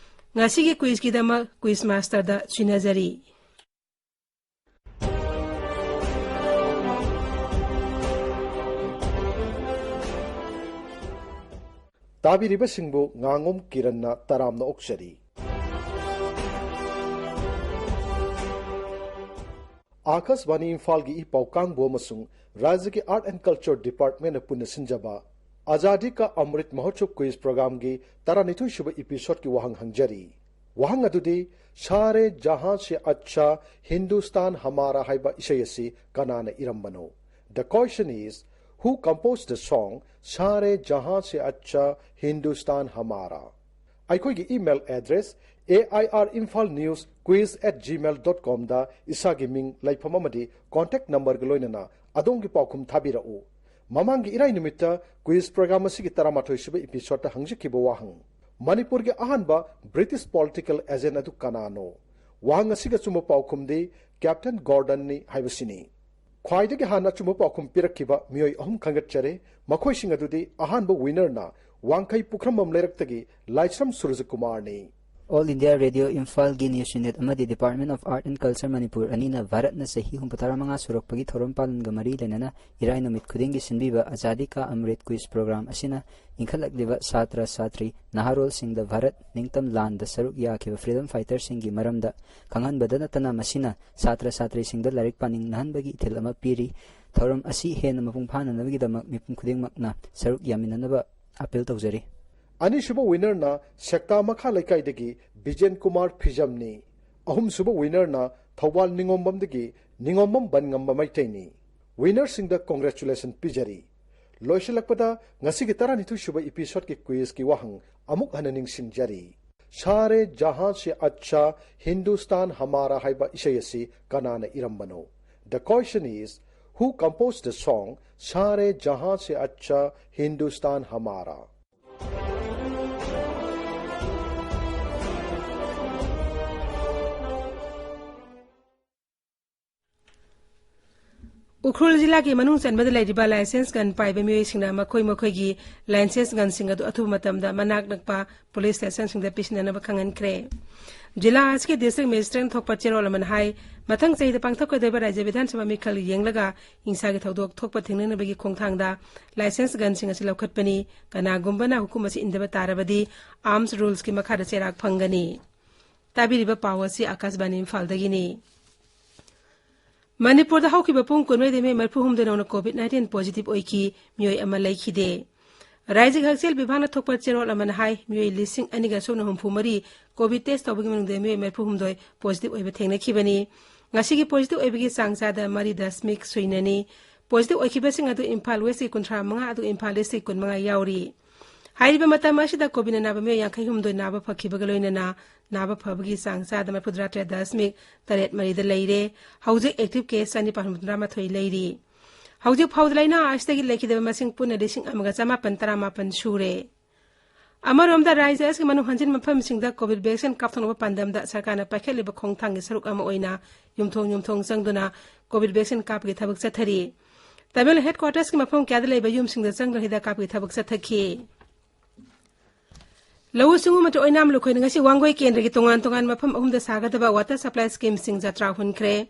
ꯉꯁꯤꯒꯤ quiz ꯀꯤꯗꯃꯛ quiz master ꯗ ꯁꯤꯟꯅꯖꯔꯤ꯫ ꯇꯥꯕꯤꯔꯤꯕꯁꯤꯡꯕꯨ ꯉꯥꯉꯣꯝ ꯀꯤꯔꯟꯅ ꯇꯔꯥꯝꯅ ꯑꯣꯛꯆꯔꯤ꯫ ꯑꯥꯀꯥꯁꯕꯥꯅꯤ ꯏꯝꯐꯥꯜꯒꯤ ꯏ ꯄꯥꯎ ꯀꯥꯡꯕꯨ ꯑꯃꯁꯨꯡ ꯔꯥꯖ꯭ꯌꯒꯤ Art and Culture Department ꯅ ꯄꯨꯟꯅ ꯁꯤꯟꯖꯕ ꯑꯖꯥꯗꯤ ꯀꯥ ꯑꯃ꯭ꯔꯤꯠ ꯃꯍꯣꯠꯁꯕ quiz program ꯒꯤ ꯇꯔꯥꯅꯤꯊꯣꯏ ꯁꯨꯕ episode ꯀꯤ ꯋꯥꯍꯪ ꯍꯪꯖꯔꯤ꯫ ꯋꯥꯍꯪ ꯑꯗꯨꯗꯤ, ꯁꯥꯔꯦ ꯖꯍꯥꯟ ꯁꯦ ꯑꯆꯥ ꯍꯤꯟꯗꯨꯁꯇꯥꯟ ꯍꯃꯥꯔꯥ ꯍꯥꯏꯕ ꯏꯁꯩ ꯑꯁꯤ ꯀꯅꯥꯅ ꯏꯔꯝꯕꯅꯣ? The question is, who composed the song ꯁꯥꯔꯦ ꯖꯍꯥꯟ ꯁꯦ ꯑꯆꯥ ꯍꯤꯟꯗꯨꯁꯇꯥꯟ ꯍꯃꯥꯔꯥ? ꯑꯩꯈꯣꯏꯒꯤ email address A I R Imphal News Quiz at gmail dot com ꯗ ꯏꯁꯥꯒꯤ ꯃꯤꯡ, ꯂꯩꯐꯝ ꯑꯃꯗꯤ contact number ꯒ ꯂꯣꯏꯅꯅ ꯑꯗꯣꯝꯒꯤ ꯄꯥꯎꯈꯨꯝ ꯊꯥꯕꯤꯔꯛꯎ꯫ ꯃꯃꯥꯡꯒꯤ ꯏꯔꯥꯏ ꯅꯨꯃꯤꯠꯇ quiz program ꯑꯁꯤꯒꯤ ꯇꯔꯥꯃꯥꯊꯣꯏ ꯁꯨꯕ episode ꯇ ꯍꯪꯖꯈꯤꯕ ꯋꯥꯍꯪ, ꯃꯅꯤꯄꯨꯔꯒꯤ ꯑꯍꯥꯟꯕ British political agent ꯑꯗꯨ ꯀꯅꯥꯅꯣ? ꯋꯥꯍꯪ ꯑꯁꯤꯒꯤ ꯑꯆꯨꯝꯕ ꯄꯥꯎꯈꯨꯝꯗꯤ Captain Gordon ꯅꯤ ꯍꯥꯏꯕꯁꯤꯅꯤ꯫ ꯈ꯭ꯋꯥꯏꯗꯒꯤ ꯍꯥꯟꯅ ꯑꯆꯨꯝꯕ ꯄꯥꯎꯈꯨꯝ ꯄꯤꯔꯛꯈꯤꯕ ꯃꯤꯑꯣꯏ ꯑꯍꯨꯝ ꯈꯟꯒꯠꯆꯔꯦ꯫ ꯃꯈꯣꯏꯁꯤꯡ ꯑꯗꯨꯗꯤ, ꯑꯍꯥꯟꯕ winner ꯅ ꯋꯥꯡꯈꯩ ꯄꯨꯈ꯭ꯔꯝꯕꯝ ꯂꯩꯔꯛꯇꯒꯤ ꯂꯥꯏꯁ꯭ꯔꯝ ꯁꯨꯔꯖꯀꯨꯃꯥꯔꯅꯤ꯫ All India Radio ꯏꯝꯐꯥꯜꯒꯤ news unit ꯑꯃꯗꯤ Department of Art and Culture Manipur ꯑꯅꯤꯅ ꯚꯥꯔꯠꯅ ꯆꯍꯤ ꯍꯨꯝꯐꯨꯇꯔꯥ ꯃꯉꯥ ꯁꯨꯔꯛꯄꯒꯤ ꯊꯧꯔꯝ ꯄꯥꯂꯟꯒ ꯃꯔꯤ ꯂꯩꯅꯅ ꯏꯔꯥꯏ ꯅꯨꯃꯤꯠ ꯈꯨꯗꯤꯡꯒꯤ ꯁꯤꯟꯕꯤꯕ ꯑꯖꯥꯗꯤ ꯀꯥ ꯑꯃ꯭ꯔꯤꯠ quiz program ꯑꯁꯤꯅ ꯏꯟꯈꯠꯂꯛꯂꯤꯕ ꯁꯥꯇ꯭ꯔ ꯁꯥꯇ꯭ꯔꯤ ꯅꯍꯥꯔꯣꯜꯁꯤꯡꯗ ꯚꯥꯔꯠ ꯅꯤꯡꯇꯝ ꯂꯥꯟꯗ ꯁꯔꯨꯛ ꯌꯥꯈꯤꯕ freedom fighter ꯁꯤꯡꯒꯤ ꯃꯔꯝꯗ ꯈꯪꯍꯟꯕꯗ ꯅꯠꯇꯅ ꯃꯁꯤꯅ ꯁꯥꯇ꯭ꯔ ꯁꯥꯇ꯭ꯔꯤꯁꯤꯡꯗ ꯂꯥꯏꯔꯤꯛ ꯄꯥꯅꯤꯡꯅꯍꯟꯕꯒꯤ ꯏꯊꯤꯜ ꯑꯃ ꯄꯤꯔꯤ꯫ ꯊꯧꯔꯝ ꯑꯁꯤ ꯍꯦꯟꯅ ꯃꯄꯨꯡ ꯐꯥꯅꯅꯕꯒꯤꯗꯃꯛ ꯃꯤꯄꯨꯝ ꯈꯨꯗꯤꯡꯃꯛꯅ ꯁꯔꯨꯛ ꯌꯥꯃꯤꯟꯅꯅꯕ ꯑꯥꯄꯤꯜ ꯇꯧꯖꯔꯤ꯫ ꯑꯅꯤꯁꯨꯕ winner ꯅ ꯁꯦꯛꯇꯥ ꯃꯈꯥ ꯂꯩꯀꯥꯏꯗꯒꯤ ꯕꯤꯖꯦꯟ ꯀꯨꯃꯥꯔ ꯐꯤꯖꯝꯅꯤ꯫ ꯑꯍꯨꯝꯁꯨꯕ winnerꯅ ꯊꯧꯕꯥꯜ ꯅꯤꯉꯣꯝꯕꯝꯗꯒꯤ ꯅꯤꯉꯣꯝꯕꯝ ꯕꯟꯉꯝꯕ ꯃꯩꯇꯩꯅꯤ꯫ Winnerꯁꯤꯡꯗ congratulation ꯄꯤꯖꯔꯤ꯫ ꯂꯣꯏꯁꯤꯜꯂꯛꯄꯗ ꯉꯁꯤꯒꯤ ꯇꯔꯥꯅꯤꯊꯣꯏ ꯁꯨꯕ episodeꯀꯤ quizꯀꯤ ꯋꯥꯍꯪ ꯑꯃꯨꯛ ꯍꯟꯅ ꯅꯤꯡꯁꯤꯡꯖꯔꯤ꯫ ꯁꯥꯔꯦ ꯖꯍꯥꯟ ꯁꯦ ꯑꯠꯆꯥ ꯍꯤꯟꯗꯨꯁꯇꯥꯟ ꯍꯃꯥꯔꯥ ꯍꯥꯏꯕ ꯏꯁꯩ ꯑꯁꯤ ꯀꯅꯥꯅ ꯏꯔꯝꯕꯅꯣ? The question is, who composed the song ꯁꯥꯔꯦ ꯖꯍꯥꯟ ꯁꯦ ꯑꯠꯆꯥ ꯍꯤꯟꯗꯨꯁꯇꯥꯟ ꯍꯃꯥꯔꯥ? ꯎꯈ꯭ꯔꯨꯜ ꯖꯤꯂꯥꯒꯤ ꯃꯅꯨꯡ ꯆꯟꯕꯗ ꯂꯩꯔꯤꯕ license gun ꯄꯥꯏꯕ ꯃꯤꯑꯣꯏꯁꯤꯡꯅ ꯃꯈꯣꯏ ꯃꯈꯣꯏꯒꯤ license gunꯁꯤꯡ ꯑꯗꯨ ꯑꯊꯨꯕ ꯃꯇꯝꯗ ꯃꯅꯥꯛ ꯅꯛꯄ police stationꯁꯤꯡꯗ ꯄꯤꯁꯤꯟꯅꯅꯕ ꯈꯪꯍꯟꯈ꯭ꯔꯦ꯫ ꯖꯤꯂꯥ ꯑꯁꯤꯒꯤ district magistrateꯅ ꯊꯣꯛꯄ ꯆꯦꯔꯣꯜ ꯑꯃꯅ ꯍꯥꯏ, ꯃꯊꯪ ꯆꯍꯤꯗ ꯄꯥꯡꯊꯣꯛꯀꯗꯧꯔꯤꯕ ꯔꯥꯖ꯭ꯌ ꯕꯤꯙꯥꯟ ꯁꯚꯥ ꯃꯤꯈꯜ ꯌꯦꯡꯂꯒ ꯍꯤꯡꯁꯥꯒꯤ ꯊꯧꯗꯣꯛ ꯊꯣꯛꯄ ꯊꯤꯡꯅꯅꯕꯒꯤ ꯈꯣꯡꯊꯥꯡꯗ license gunꯁꯤꯡ ꯑꯁꯤ ꯂꯧꯈꯠꯄꯅꯤ꯫ ꯀꯅꯥꯒꯨꯝꯕꯅ ꯍꯨꯀꯨꯝ ꯑꯁꯤ ꯏꯟꯗꯕ ꯇꯥꯔꯕꯗꯤ arms rulesꯀꯤ ꯃꯈꯥꯗ ꯆꯩꯔꯥꯛ ꯐꯪꯒꯅꯤ꯫ ꯇꯥꯕꯤꯔꯤꯕ ꯄꯥꯎ ꯑꯁꯤ ꯑꯥꯀꯥꯁꯕꯥꯅꯤ ꯏꯝꯐꯥꯜꯗꯒꯤꯅꯤ꯫ ꯃꯅꯤꯄꯨꯔꯗ ꯍꯧꯈꯤꯕ ꯄꯨꯡ ꯀꯨꯟꯃꯔꯤꯗ ꯃꯤꯑꯣꯏ ꯃꯔꯤꯐꯨꯍꯨꯝꯗꯣꯏ ꯅꯧꯅ COVID nineteen positive ꯑꯣꯏꯈꯤ, ꯃꯤꯑꯣꯏ ꯑꯃ ꯂꯩꯈꯤꯗꯦ꯫ ꯔꯥꯖ꯭ꯌꯒꯤ ꯍꯛꯁꯦꯜ ꯕꯤꯚꯥꯒꯅ ꯊꯣꯛꯄ ꯆꯦꯔꯣꯜ ꯑꯃꯅ ꯍꯥꯏ, ꯃꯤꯑꯣꯏ ꯂꯤꯁꯤꯡ ꯑꯅꯤꯒ ꯁꯨꯞꯅ ꯍꯨꯝꯐꯨ ꯃꯔꯤ COVID test ꯇꯧꯕꯒꯤ ꯃꯅꯨꯡꯗ ꯃꯤꯑꯣꯏ ꯃꯔꯤꯐꯨꯍꯨꯝꯗꯣꯏ positive ꯑꯣꯏꯕ ꯊꯦꯡꯅꯈꯤꯕꯅꯤ꯫ ꯉꯁꯤꯒꯤ positive ꯑꯣꯏꯕꯒꯤ ꯆꯥꯡ ꯆꯥꯗ ꯃꯔꯤ ꯗꯁꯃꯤꯛ ꯁꯨꯏꯅꯅꯤ꯫ Positive ꯑꯣꯏꯈꯤꯕꯁꯤꯡ ꯑꯗꯨ ꯏꯝꯐꯥꯜ Westꯀꯤ ꯀꯨꯟꯊ꯭ꯔꯥ ꯃꯉꯥ ꯑꯗꯨꯒ ꯏꯝꯐꯥꯜ Eastꯀꯤ ꯀꯨꯟ ꯃꯉꯥ ꯌꯥꯎꯔꯤ꯫ ꯍꯥꯏꯔꯤꯕ ꯃꯇꯝ ꯑꯁꯤꯗ COVIDꯅ ꯅꯥꯕ ꯃꯤꯑꯣꯏ ꯌꯥꯡꯈꯩ ꯍꯨꯝꯗꯣꯏ ꯅꯥꯕ ꯐꯈꯤꯕꯒ ꯂꯣꯏꯅꯅ ꯅꯥꯕ ꯐꯕꯒꯤ ꯆꯥꯡ ꯆꯥꯗ ꯃꯔꯤꯐꯨꯇꯔꯥ ꯇꯔꯦꯠ ꯗꯁꯃꯤꯛ ꯇꯔꯦꯠ ꯃꯔꯤꯗ ꯂꯩꯔꯦ꯫ ꯍꯧꯖꯤꯛ active case ꯆꯅꯤꯄꯥꯟ ꯍꯨꯝꯐꯨꯇꯔꯥ ꯃꯥꯊꯣꯏ ꯂꯩꯔꯤ꯫ ꯍꯧꯖꯤꯛ ꯐꯥꯎꯕꯗ ꯂꯥꯏꯅꯥ ꯑꯁꯤꯗꯒꯤ ꯂꯩꯈꯤꯗꯕ ꯃꯁꯤꯡ ꯄꯨꯟꯅ ꯂꯤꯁꯤꯡ ꯑꯃꯒ ꯆꯃꯥꯄꯟ ꯇꯔꯥꯃꯥꯄꯟ ꯁꯨꯔꯦ꯫ ꯑꯃꯔꯣꯝꯗ, ꯔꯥꯖ꯭ꯌ ꯑꯁꯤꯒꯤ ꯃꯅꯨꯡ ꯍꯟꯖꯤꯟ ꯃꯐꯝꯁꯤꯡꯗ COVID vaccine ꯀꯥꯞꯊꯣꯛꯅꯕ ꯄꯥꯟꯗꯝꯗ ꯁꯔꯀꯥꯔꯅ ꯄꯥꯏꯈꯠꯂꯤꯕ ꯈꯣꯡꯊꯥꯡꯒꯤ ꯁꯔꯨꯛ ꯑꯃ ꯑꯣꯏꯅ ꯌꯨꯝꯊꯣꯡ ꯌꯨꯝꯊꯣꯡ ꯆꯪꯗꯨꯅ COVID vaccine ꯀꯥꯞꯄꯒꯤ ꯊꯕꯛ ꯆꯠꯊꯔꯤ꯫ ꯇꯥꯃꯤꯜ headquartersꯀꯤ ꯃꯐꯝ ꯀꯌꯥꯗ ꯂꯩꯕ ꯌꯨꯝꯁꯤꯡꯗ ꯆꯪꯗꯨꯅ ꯍꯤꯗꯥꯛ ꯀꯥꯞꯄꯒꯤ ꯊꯕꯛ ꯆꯠꯊꯈꯤ꯫ ꯂꯧꯎ ꯁꯤꯡꯎ ꯃꯟꯇ꯭ꯔꯤ ꯑꯣꯏꯅꯥꯝ ꯂꯨꯈꯣꯏꯅ ꯉꯁꯤ ꯋꯥꯡꯒꯣꯏ ꯀꯦꯟꯗ꯭ꯔꯒꯤ ꯇꯣꯉꯥꯟ ꯇꯣꯉꯥꯟꯕ ꯃꯐꯝ ꯑꯍꯨꯝꯗ ꯁꯥꯒꯗꯕ water supply schemeꯁꯤꯡ ꯖꯇ꯭ꯔꯥ ꯍꯨꯟꯈ꯭ꯔꯦ꯫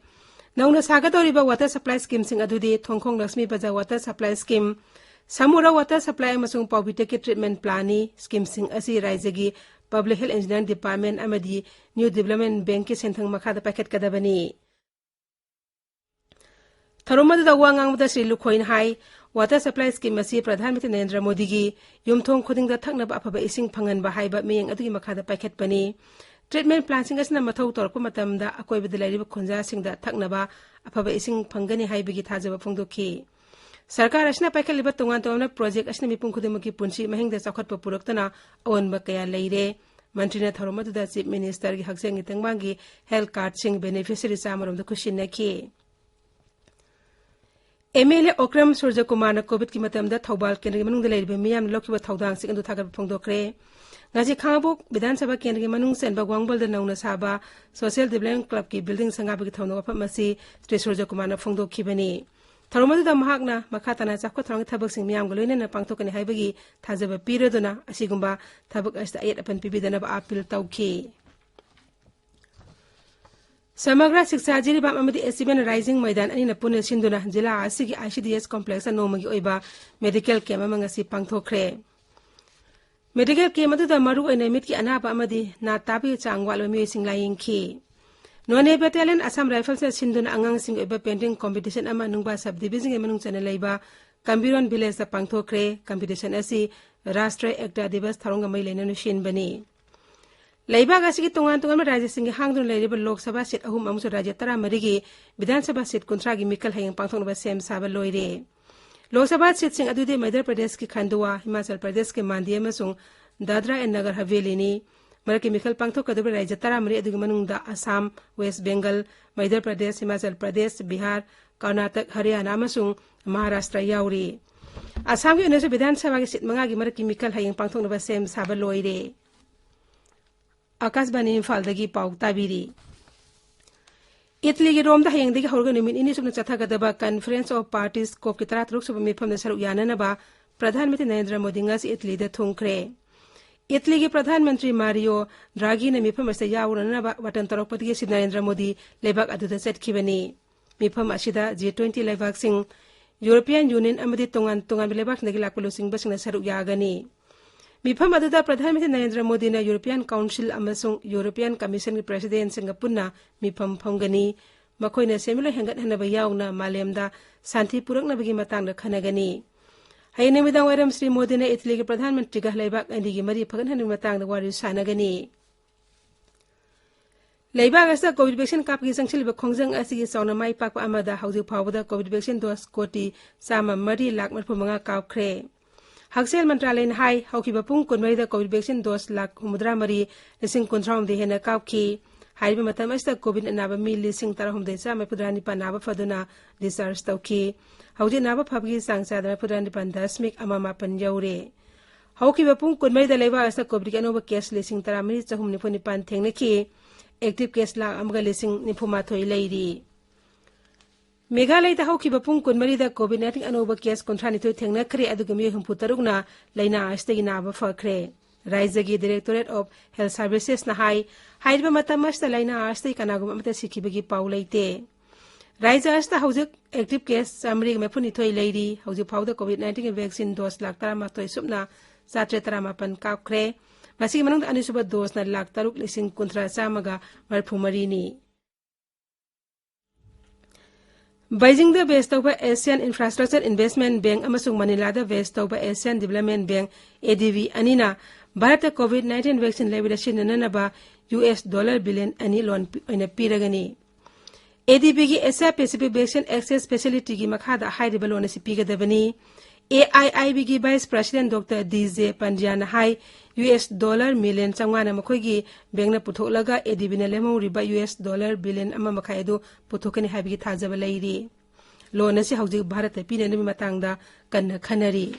ꯅꯧꯅ ꯁꯥꯒꯗꯧꯔꯤꯕ water supply schemeꯁꯤꯡ ꯑꯗꯨꯗꯤ ꯊꯣꯡꯈꯣꯡ ꯂꯛꯁꯃꯤ ꯕꯖꯥꯔ water supply scheme, ꯁꯃꯨꯔꯥ water supply ꯑꯃꯁꯨꯡ ꯄꯥꯎꯕꯤꯇꯦꯛꯀꯤ treatment plantꯅꯤ꯫ Schemeꯁꯤꯡ ꯑꯁꯤ ꯔꯥꯖ꯭ꯌꯒꯤ Public Health Engineering Department ꯑꯃꯗꯤ New Development Bankꯀꯤ ꯁꯦꯟꯊꯪ ꯃꯈꯥꯗ ꯄꯥꯏꯈꯠꯀꯗꯕꯅꯤ꯫ ꯊꯧꯔꯝ ꯑꯗꯨꯗ ꯋꯥ ꯉꯥꯡꯕꯗ ꯁ꯭ꯔꯤ ꯂꯨꯈꯣꯏꯅ ꯍꯥꯏ, water supply scheme ꯑꯁꯤ ꯄ꯭ꯔꯙꯥꯟ ꯃꯟꯇ꯭ꯔꯤ ꯅꯔꯦꯟꯗ꯭ꯔ ꯃꯣꯗꯤꯒꯤ ꯌꯨꯝꯊꯣꯡ ꯈꯨꯗꯤꯡꯗ ꯊꯛꯅꯕ ꯑꯐꯕ ꯏꯁꯤꯡ ꯐꯪꯍꯟꯕ ꯍꯥꯏꯕ ꯃꯤꯠꯌꯦꯡ ꯑꯗꯨꯒꯤ ꯃꯈꯥꯗ ꯄꯥꯏꯈꯠꯄꯅꯤ꯫ Treatment plantꯁꯤꯡ ꯑꯁꯤꯅ ꯃꯊꯧ ꯇꯧꯔꯛꯄ ꯃꯇꯝꯗ ꯑꯀꯣꯏꯕꯗ ꯂꯩꯔꯤꯕ ꯈꯨꯟꯖꯥꯁꯤꯡꯗ ꯊꯛꯅꯕ ꯑꯐꯕ ꯏꯁꯤꯡ ꯐꯪꯒꯅꯤ ꯍꯥꯏꯕꯒꯤ ꯊꯥꯖꯕ ꯐꯣꯡꯗꯣꯛꯈꯤ꯫ ꯁꯔꯀꯥꯔ ꯑꯁꯤꯅ ꯄꯥꯏꯈꯠꯂꯤꯕ ꯇꯣꯉꯥꯟ ꯇꯣꯉꯥꯟꯕ project ꯑꯁꯤꯅ ꯃꯤꯄꯨꯝ ꯈꯨꯗꯤꯡꯃꯛꯀꯤ ꯄꯨꯟꯁꯤ ꯃꯍꯤꯡꯗ ꯆꯥꯎꯈꯠꯄ ꯄꯨꯔꯛꯇꯨꯅ ꯑꯑꯣꯟꯕ ꯀꯌꯥ ꯂꯩꯔꯦ꯫ ꯃꯟꯇ꯭ꯔꯤꯅ ꯊꯧꯔꯝ ꯑꯗꯨꯗ Chief Ministerꯒꯤ ꯍꯛꯁꯦꯜꯒꯤ ꯇꯦꯡꯕꯥꯡꯒꯤ health cardꯁꯤꯡ beneficiaryꯆꯥꯝꯃꯔꯣꯝꯗ ꯈꯨꯠꯁꯤꯟꯅꯈꯤ꯫ MLA ꯑꯣꯀ꯭ꯔꯝ ꯁꯨꯔꯖꯀꯨꯃꯥꯔꯅ COVID-ꯀꯤ ꯃꯇꯝꯗ ꯊꯧꯕꯥꯜ ꯀꯦꯟꯗ꯭ꯔꯒꯤ ꯃꯅꯨꯡꯗ ꯂꯩꯔꯤꯕ ꯃꯤꯌꯥꯝꯅ ꯂꯧꯈꯤꯕ ꯊꯧꯗꯥꯡꯁꯤꯡ ꯑꯗꯨ ꯊꯥꯒꯠꯄ ꯐꯣꯡꯗꯣꯛꯈ꯭ꯔꯦ꯫ ꯉꯁꯤ ꯈꯥꯡꯉꯕꯣꯛ ꯕꯤꯙꯥꯟ ꯁꯚꯥ ꯀꯦꯟꯗ꯭ꯔꯒꯤ ꯃꯅꯨꯡ ꯆꯟꯕ ꯋꯥꯡꯕꯜꯗ ꯅꯧꯅ ꯁꯥꯕ Social Development Clubꯀꯤ building ꯁꯪꯒꯥꯕꯒꯤ ꯊꯧꯔꯝ ꯋꯥꯐꯝ ꯑꯁꯤ ꯁ꯭ꯔꯤ ꯁꯨꯔꯖꯀꯨꯃꯥꯔꯅ ꯐꯣꯡꯗꯣꯛꯈꯤꯕꯅꯤ꯫ ꯊꯧꯔꯝ ꯑꯗꯨꯗ ꯃꯍꯥꯛꯅ ꯃꯈꯥ ꯇꯥꯅ ꯆꯥꯎꯈꯠ ꯊꯧꯔꯥꯡꯒꯤ ꯊꯕꯛꯁꯤꯡ ꯃꯤꯌꯥꯝꯒ ꯂꯣꯏꯅꯅ ꯄꯥꯡꯊꯣꯛꯀꯅꯤ ꯍꯥꯏꯕꯒꯤ ꯊꯥꯖꯕ ꯄꯤꯔꯗꯨꯅ ꯑꯁꯤꯒꯨꯝꯕ ꯊꯕꯛ ꯑꯁꯤꯗ ꯑꯌꯦꯠ ꯑꯄꯟ ꯄꯤꯕꯤꯗꯅꯕ appeal ꯇꯧꯈꯤ꯫ ꯁꯃꯒ꯭ꯔ ꯁꯤꯛꯁꯥ ꯖꯤꯔꯤꯕꯥꯝ ꯑꯃꯗꯤ ꯑꯦꯁꯤꯕꯦꯟ ꯔꯥꯏꯖꯤꯡ ꯃꯩꯗꯥꯟ ꯑꯅꯤꯅ ꯄꯨꯟꯅ ꯁꯤꯟꯗꯨꯅ ꯖꯤꯂꯥ ꯑꯁꯤꯒꯤ ICDS complexꯇ ꯅꯣꯡꯃꯒꯤ ꯑꯣꯏꯕ medical camp ꯑꯃ ꯉꯁꯤ ꯄꯥꯡꯊꯣꯛꯈ꯭ꯔꯦ꯫ Medical camp ꯑꯗꯨꯗ ꯃꯔꯨꯑꯣꯏꯅ ꯃꯤꯠꯀꯤ ꯑꯅꯥꯕ ꯑꯃꯗꯤ ꯅꯥ ꯇꯥꯕꯒꯤ ꯆꯥꯡ ꯋꯥꯠꯂꯕ ꯃꯤꯑꯣꯏꯁꯤꯡ ꯂꯥꯌꯦꯡꯈꯤ꯫ Noney Battalion Assam Riflesꯅ ꯁꯤꯟꯗꯨꯅ ꯑꯉꯥꯡꯁꯤꯡꯒꯤ ꯑꯣꯏꯕ painting competition ꯑꯃ ꯅꯨꯡꯕꯥ sub divisionꯒꯤ ꯃꯅꯨꯡ ꯆꯟꯅ ꯂꯩꯕ ꯀꯝꯕꯤꯔꯣꯟ villageꯇ ꯄꯥꯡꯊꯣꯛꯈ꯭ꯔꯦ꯫ Competition ꯑꯁꯤ Rashtriya Ekta Diwas ꯊꯧꯔꯝꯒ ꯃꯔꯤ ꯂꯩꯅꯅ ꯁꯤꯟꯕꯅꯤ꯫ ꯂꯩꯕꯥꯛ ꯑꯁꯤꯒꯤ ꯇꯣꯉꯥꯟ ꯇꯣꯉꯥꯟꯕ ꯔꯥꯖ꯭ꯌꯁꯤꯡꯒꯤ ꯍꯥꯡꯗꯨꯅ ꯂꯩꯔꯤꯕ ꯂꯣꯛ ꯁꯚꯥ seat ꯑꯍꯨꯝ ꯑꯃꯁꯨꯡ ꯔꯥꯖ꯭ꯌ ꯇꯔꯥꯃꯔꯤꯒꯤ ꯕꯤꯙꯥꯟ ꯁꯚꯥ seat ꯀꯨꯟꯊ꯭ꯔꯥꯒꯤ ꯃꯤꯈꯜ ꯍꯌꯦꯡ ꯄꯥꯡꯊꯣꯛꯅꯕ ꯁꯦꯝ ꯁꯥꯕ ꯂꯣꯏꯔꯦ꯫ ꯂꯣꯛ ꯁꯚꯥ seatꯁꯤꯡ ꯑꯗꯨꯗꯤ ꯃꯙ꯭ꯌ ꯄ꯭ꯔꯗꯦꯁꯀꯤ ꯈꯟꯗꯨꯋꯥ, ꯍꯤꯃꯥꯆꯜ ꯄ꯭ꯔꯗꯦꯁꯀꯤ ꯃꯥꯟꯗꯤ ꯑꯃꯁꯨꯡ ꯗꯥꯗ꯭ꯔꯥ ꯑꯦꯟ ꯅꯒꯔ ꯍꯕꯦꯂꯤꯅꯤ꯫ ꯃꯔꯛꯀꯤ ꯃꯤꯈꯜ ꯄꯥꯡꯊꯣꯛꯀꯗꯧꯔꯤꯕ ꯔꯥꯖ꯭ꯌ ꯇꯔꯥꯃꯔꯤ ꯑꯗꯨꯒꯤ ꯃꯅꯨꯡꯗ ꯑꯁꯥꯝ, ꯋꯦꯁ ꯕꯦꯡꯒꯜ, ꯃꯙ꯭ꯌ ꯄ꯭ꯔꯗꯦꯁ, ꯍꯤꯃꯥꯆꯜ ꯄ꯭ꯔꯗꯦꯁ, ꯕꯤꯍꯥꯔ, ꯀꯔꯅꯥꯇꯛ, ꯍꯔꯤꯌꯥꯅꯥ ꯑꯃꯁꯨꯡ ꯃꯍꯥꯔꯥꯁꯇ꯭ꯔ ꯌꯥꯎꯔꯤ꯫ ꯑꯁꯥꯝꯒꯤ ꯑꯣꯏꯅꯁꯨ ꯕꯤꯙꯥꯟ ꯁꯚꯥꯒꯤ seat ꯃꯉꯥꯒꯤ ꯃꯔꯛꯀꯤ ꯃꯤꯈꯜ ꯍꯌꯦꯡ ꯄꯥꯡꯊꯣꯛꯅꯕ ꯁꯦꯝ ꯁꯥꯕ ꯂꯣꯏꯔꯦ꯫ ꯑꯥꯀꯥꯁꯕꯥꯅꯤ ꯏꯝꯐꯥꯜꯗꯒꯤ ꯄꯥꯎ ꯇꯥꯕꯤꯔꯤ꯫ ꯏꯇꯂꯤꯒꯤ ꯔꯣꯝꯗ ꯍꯌꯦꯡꯗꯒꯤ ꯍꯧꯔꯒ ꯅꯨꯃꯤꯠ ꯅꯤꯅꯤ ꯆꯨꯞꯅ ꯆꯠꯊꯒꯗꯕ Conference of Parties COPꯀꯤ ꯇꯔꯥꯇꯔꯨꯛ ꯁꯨꯕ ꯃꯤꯐꯝꯗ ꯁꯔꯨꯛ ꯌꯥꯅꯅꯕ ꯄ꯭ꯔꯙꯥꯟ ꯃꯟꯇ꯭ꯔꯤ ꯅꯔꯦꯟꯗ꯭ꯔ ꯃꯣꯗꯤ ꯉꯁꯤ ꯏꯇꯂꯤꯗ ꯊꯨꯡꯈ꯭ꯔꯦ꯫ ꯏꯇꯂꯤꯒꯤ ꯄ꯭ꯔꯙꯥꯟ ꯃꯟꯇ꯭ꯔꯤ ꯃꯥꯔꯤꯌꯣ ꯗ꯭ꯔꯥꯒꯤꯅ ꯃꯤꯐꯝ ꯑꯁꯤꯗ ꯌꯥꯎꯔꯨꯅꯅꯕ ꯋꯥꯇꯟ ꯇꯧꯔꯛꯄꯗꯒꯤ ꯁ꯭ꯔꯤ ꯅꯔꯦꯟꯗ꯭ꯔ ꯃꯣꯗꯤ ꯂꯩꯕꯥꯛ ꯑꯗꯨꯗ ꯆꯠꯈꯤꯕꯅꯤ꯫ ꯃꯤꯐꯝ ꯑꯁꯤꯗ G twenty ꯂꯩꯕꯥꯛꯁꯤꯡ, European Union ꯑꯃꯗꯤ ꯇꯣꯉꯥꯟ ꯇꯣꯉꯥꯟꯕ ꯂꯩꯕꯥꯛꯁꯤꯡꯗꯒꯤ ꯂꯥꯛꯄ ꯂꯨꯆꯤꯡꯕꯁꯤꯡꯅ ꯁꯔꯨꯛ ꯌꯥꯒꯅꯤ꯫ ꯃꯤꯐꯝ ꯑꯗꯨꯗ ꯄ꯭ꯔꯙꯥꯟ ꯃꯟꯇ꯭ꯔꯤ ꯅꯔꯦꯟꯗ꯭ꯔ ꯃꯣꯗꯤꯅ European Council ꯑꯃꯁꯨꯡ European Commissionꯒꯤ Presidentꯁꯤꯡꯒ ꯄꯨꯟꯅ ꯃꯤꯐꯝ ꯐꯝꯒꯅꯤ꯫ ꯃꯈꯣꯏꯅ ꯁꯦꯟꯃꯤꯠꯂꯣꯟ ꯍꯦꯟꯒꯠꯍꯟꯅꯕ ꯌꯥꯎꯅ ꯃꯥꯂꯦꯝꯗ ꯁꯥꯟꯇꯤ ꯄꯨꯔꯛꯅꯕꯒꯤ ꯃꯇꯥꯡꯗ ꯈꯟꯅꯒꯅꯤ꯫ ꯍꯌꯦꯡ ꯅꯨꯃꯤꯗꯥꯡ ꯋꯥꯏꯔꯝ ꯁ꯭ꯔꯤ ꯃꯣꯗꯤꯅ ꯏꯇꯂꯤꯒꯤ ꯄ꯭ꯔꯙꯥꯟ ꯃꯟꯇ꯭ꯔꯤꯒ ꯂꯩꯕꯥꯛ ꯑꯅꯤꯒꯤ ꯃꯔꯤ ꯐꯒꯠꯍꯟꯕꯒꯤ ꯃꯇꯥꯡꯗ ꯋꯥꯔꯤ ꯁꯥꯟꯅꯒꯅꯤ꯫ ꯂꯩꯕꯥꯛ ꯑꯁꯤꯗ ꯀꯣꯚꯤꯗ ꯚꯦꯛꯁꯤꯟ ꯀꯥꯞꯄꯒꯤ ꯆꯪꯁꯤꯜꯂꯤꯕ ꯈꯣꯡꯖꯪ ꯑꯁꯤꯒꯤ ꯆꯥꯎꯅ ꯃꯥꯏ ꯄꯥꯛꯄ ꯑꯃꯗ ꯍꯧꯖꯤꯛ ꯐꯥꯎꯕꯗ ꯀꯣꯚꯤꯗ ꯚꯦꯛꯁꯤꯟ ꯗꯣꯁ ꯀꯣꯇꯤ ꯆꯥꯝꯃ ꯃꯔꯤ ꯂꯥꯈ ꯃꯔꯤꯐꯨ ꯃꯉꯥ ꯀꯥꯞꯈ꯭ꯔꯦ꯫ ꯍꯛꯁꯦꯜ ꯃꯟꯇ꯭ꯔꯥꯂꯌꯅ ꯍꯥꯏ, ꯍꯧꯈꯤꯕ ꯄꯨꯡ ꯀꯨꯟꯃꯔꯤꯗ ꯀꯣꯚꯤꯗ ꯚꯦꯛꯁꯤꯟ ꯗꯣꯁ ꯂꯥꯈ ꯍꯨꯝꯐꯨꯇꯔꯥ ꯃꯔꯤ ꯂꯤꯁꯤꯡ ꯀꯨꯟꯊ꯭ꯔꯥ ꯍꯨꯝꯗꯣꯏ ꯍꯦꯟꯅ ꯀꯥꯞꯈꯤ꯫ ꯍꯥꯏꯔꯤꯕ ꯃꯇꯝ ꯑꯁꯤꯗ ꯀꯣꯚꯤꯗ ꯑꯅꯥꯕ ꯃꯤ ꯂꯤꯁꯤꯡ ꯇꯔꯥꯍꯨꯝꯗꯣꯏ ꯆꯥꯝꯃ ꯃꯔꯤꯐꯨꯇꯔꯥ ꯅꯤꯄꯥꯟ ꯅꯥꯕ ꯐꯗꯨꯅ ꯗꯤꯁꯆꯥꯔꯖ ꯇꯧꯈꯤ꯫ ꯍꯧꯖꯤꯛ ꯅꯥꯕ ꯐꯕꯒꯤ ꯆꯥꯡ ꯆꯥꯗ ꯃꯔꯤꯐꯨꯇꯔꯥ ꯅꯤꯄꯥꯟ ꯗꯁꯃꯤꯛ ꯑꯃ ꯃꯥꯄꯟ ꯌꯧꯔꯦ꯫ ꯍꯧꯈꯤꯕ ꯄꯨꯡ ꯀꯨꯟꯃꯔꯤꯗ ꯂꯩꯕꯥꯛ ꯑꯁꯤꯗ ꯀꯣꯚꯤꯗꯀꯤ ꯑꯅꯧꯕ ꯀꯦꯁ ꯂꯤꯁꯤꯡ ꯇꯔꯥꯃꯔꯤ ꯆꯍꯨꯝ ꯅꯤꯐꯨ ꯅꯤꯄꯥꯟ ꯊꯦꯡꯅꯈꯤ꯫ ꯑꯦꯛꯇꯤꯚ ꯀꯦꯁ ꯂꯥꯈ ꯑꯃꯒ ꯂꯤꯁꯤꯡ ꯅꯤꯐꯨ ꯃꯥꯊꯣꯏ ꯂꯩꯔꯤ꯫ ꯃꯦꯘꯥꯂꯌꯗ ꯍꯧꯈꯤꯕ ꯄꯨꯡ ꯀꯨꯟꯃꯔꯤꯗ ꯀꯣꯚꯤꯗ ꯅꯥꯏꯟꯇꯤꯟ ꯑꯅꯧꯕ ꯀꯦꯁ ꯀꯨꯟꯊ꯭ꯔꯥ ꯅꯤꯊꯣꯏ ꯊꯦꯡꯅꯈ꯭ꯔꯦ, ꯑꯗꯨꯒ ꯃꯤꯑꯣꯏ ꯍꯨꯝꯐꯨ ꯇꯔꯨꯛꯅ ꯂꯥꯏꯅꯥ ꯑꯁꯤꯗꯒꯤ ꯅꯥꯕ ꯐꯈ꯭ꯔꯦ꯫ ꯔꯥꯏꯖ꯭ꯌꯒꯤ Directorate of Health Servicesꯅ ꯍꯥꯏ, ꯍꯥꯏꯔꯤꯕ ꯃꯇꯝ ꯑꯁꯤꯗ ꯂꯥꯏꯅꯥ ꯑꯁꯤꯗꯒꯤ ꯀꯅꯥꯒꯨꯝꯕ ꯑꯃꯠꯇ ꯁꯤꯈꯤꯕꯒꯤ ꯄꯥꯎ ꯂꯩꯇꯦ꯫ ꯔꯥꯏꯖ꯭ꯌ ꯑꯁꯤꯗ ꯍꯧꯖꯤꯛ ꯑꯦꯛꯇꯤꯚ ꯀꯦꯁ ꯆꯥꯃꯔꯤ ꯃꯔꯤꯐꯨꯅꯤꯊꯣꯏ ꯂꯩꯔꯤ꯫ ꯍꯧꯖꯤꯛ ꯐꯥꯎꯕꯗ ꯀꯣꯚꯤꯗ ꯅꯥꯏꯟꯇꯤꯟꯒꯤ ꯚꯦꯛꯁꯤꯟ ꯗꯣꯁ ꯂꯥꯈ ꯇꯔꯥꯃꯥꯊꯣꯏ ꯁꯨꯞꯅ ꯆꯥꯇ꯭ꯔꯦꯠ ꯇꯔꯥꯃꯥꯄꯟ ꯀꯥꯞꯈ꯭ꯔꯦ꯫ ꯃꯁꯤꯒꯤ ꯃꯅꯨꯡꯗ ꯑꯅꯤꯁꯨꯕ ꯗꯣꯁꯅ ꯂꯥꯈ ꯇꯔꯨꯛ ꯂꯤꯁꯤꯡ ꯀꯨꯟꯊ꯭ꯔꯥ ꯆꯥꯝꯃꯒ ꯃꯔꯤꯐꯨ ꯃꯔꯤꯅꯤ꯫ ꯕꯩꯖꯤꯡꯗ ꯕꯦꯁ ꯇꯧꯕ Asian Infrastructure Investment Bank ꯑꯃꯁꯨꯡ ꯃꯅꯤꯂꯥꯗ ꯕꯦꯁ ꯇꯧꯕ Asian Development Bank, ADB, ꯑꯅꯤꯅ ꯚꯥꯔꯠꯇ ꯀꯣꯚꯤꯗ ꯅꯥꯏꯟꯇꯤꯟ ꯚꯦꯛꯁꯤꯟ ꯂꯩꯕꯗ ꯁꯤꯖꯤꯟꯅꯅꯕ ꯌꯨ ꯑꯦꯁ ꯗꯣꯂꯔ ꯕꯤꯂꯤꯌꯟ ꯑꯅꯤ ꯂꯣꯟ ꯄꯤ-, ꯑꯣꯏꯅ ꯄꯤꯔꯒꯅꯤ꯫ ADBꯒꯤ Asia Pacific Vaccine Access Facilityꯒꯤ ꯃꯈꯥꯗ ꯍꯥꯏꯔꯤꯕ ꯂꯣꯟ ꯑꯁꯤ ꯄꯤꯒꯗꯕꯅꯤ꯫ AIIBꯒꯤ Vice President Doctor D J Pandyaꯅ ꯍꯥꯏ, ꯌꯨ ꯑꯦꯁ ꯗꯣꯂꯔ ꯃꯤꯂꯤꯌꯟ ꯆꯥꯝꯃꯉꯥꯅ ꯃꯈꯣꯏꯒꯤ ꯕꯦꯡꯛꯅ ꯄꯨꯊꯣꯛꯂꯒ ADBꯅ ꯂꯦꯝꯍꯧꯔꯤꯕ ꯌꯨ ꯑꯦꯁ ꯗꯣꯂꯔ ꯕꯤꯂꯤꯌꯟ ꯑꯃ ꯃꯈꯥꯏ ꯑꯗꯨ ꯄꯨꯊꯣꯛꯀꯅꯤ ꯍꯥꯏꯕꯒꯤ ꯊꯥꯖꯕ ꯂꯩꯔꯤ꯫ ꯂꯣꯟ ꯑꯁꯤ ꯍꯧꯖꯤꯛ ꯚꯥꯔꯠꯇ ꯄꯤꯅꯅꯕꯒꯤ ꯃꯇꯥꯡꯗ ꯀꯟꯅ ꯈꯟꯅꯔꯤ꯫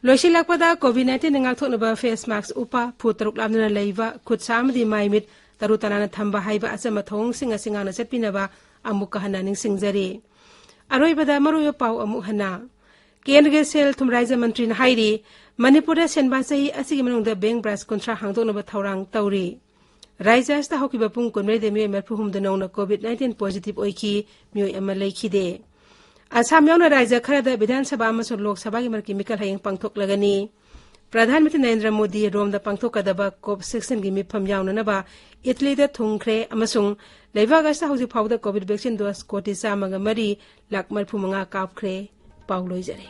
ꯂꯣꯏꯁꯤꯜꯂꯛꯄꯗ, ꯀꯣꯚꯤꯗ ꯅꯥꯏꯟꯇꯤꯟꯅ ꯉꯥꯛꯊꯣꯛꯅꯕ ꯐꯦꯁ ꯃꯥꯛꯁ ꯎꯞꯄ, ꯐꯨꯠ ꯇꯔꯨꯛ ꯂꯥꯞꯅꯅ ꯂꯩꯕ, ꯈꯨꯠ ꯁꯥ ꯑꯃꯗꯤ ꯃꯥꯏ ꯃꯤꯠ ꯇꯔꯨ ꯇꯅꯥꯟꯅ ꯊꯝꯕ ꯍꯥꯏꯕ ꯑꯆꯝꯕ ꯊꯧꯑꯣꯡꯁꯤꯡ ꯑꯁꯤ ꯉꯥꯛꯅ ꯆꯠꯄꯤꯅꯕ ꯑꯃꯨꯛꯀ ꯍꯟꯅ ꯅꯤꯡꯁꯤꯡꯖꯔꯤ꯫ ꯑꯔꯣꯏꯕꯗ ꯃꯔꯨꯑꯣꯏꯕ ꯄꯥꯎ ꯑꯃꯨꯛ ꯍꯟꯅ꯫ ꯀꯦꯟꯗ꯭ꯔꯒꯤ ꯁꯦꯜ ꯊꯨꯝ ꯔꯥꯖ꯭ꯌ ꯃꯟꯇ꯭ꯔꯤꯅ ꯍꯥꯏꯔꯤ, ꯃꯅꯤꯄꯨꯔꯗ ꯁꯦꯟꯕꯥ ꯆꯍꯤ ꯑꯁꯤꯒꯤ ꯃꯅꯨꯡꯗ ꯕꯦꯡꯛ ꯕ꯭ꯔꯥꯟꯆ ꯀꯨꯟꯊ꯭ꯔꯥ ꯍꯥꯡꯗꯣꯛꯅꯕ ꯊꯧꯔꯥꯡ ꯇꯧꯔꯤ꯫ ꯔꯥꯖ꯭ꯌ ꯑꯁꯤꯗ ꯍꯧꯈꯤꯕ ꯄꯨꯡ ꯀꯨꯟꯃꯔꯤꯗ ꯃꯤꯑꯣꯏ ꯃꯔꯤꯐꯨꯍꯨꯝꯗꯣꯏ ꯅꯧꯅ ꯀꯣꯚꯤꯗ ꯅꯥꯏꯟꯇꯤꯟ ꯄꯣꯖꯤꯇꯤꯚ ꯑꯣꯏꯈꯤ, ꯃꯤꯑꯣꯏ ꯑꯃ ꯂꯩꯈꯤꯗꯦ꯫ ꯑꯁꯥꯝ ꯌꯥꯎꯅ ꯔꯥꯖ꯭ꯌ ꯈꯔꯗ ꯕꯤꯙꯥꯟ ꯁꯚꯥ ꯑꯃꯁꯨꯡ ꯂꯣꯛ ꯁꯚꯥꯒꯤ ꯃꯔꯛꯀꯤ ꯃꯤꯈꯜ ꯍꯌꯦꯡ ꯄꯥꯡꯊꯣꯛꯂꯒꯅꯤ꯫ ꯄ꯭ꯔꯙꯥꯟ ꯃꯟꯇ꯭ꯔꯤ ꯅꯔꯦꯟꯗ꯭ꯔ ꯃꯣꯗꯤ ꯔꯣꯝꯗ ꯄꯥꯡꯊꯣꯛꯀꯗꯕ ꯀꯣꯞ ꯁꯤꯛꯁꯇꯤꯟꯒꯤ ꯃꯤꯐꯝ ꯌꯥꯎꯅꯅꯕ ꯏꯇꯂꯤꯗ ꯊꯨꯡꯈ꯭ꯔꯦ ꯑꯃꯁꯨꯡ ꯂꯩꯕꯥꯛ ꯑꯁꯤꯗ ꯍꯧꯖꯤꯛ ꯐꯥꯎꯕꯗ ꯀꯣꯚꯤꯗ ꯚꯦꯛꯁꯤꯟ ꯗꯣꯁ ꯀꯣꯇꯤ ꯆꯥꯝꯃꯒ ꯃꯔꯤ ꯂꯥꯈ ꯃꯔꯤꯐꯨ ꯃꯉꯥ ꯀꯥꯞꯈ꯭ꯔꯦ꯫ ꯄꯥꯎ ꯂꯣꯏꯖꯔꯦ꯫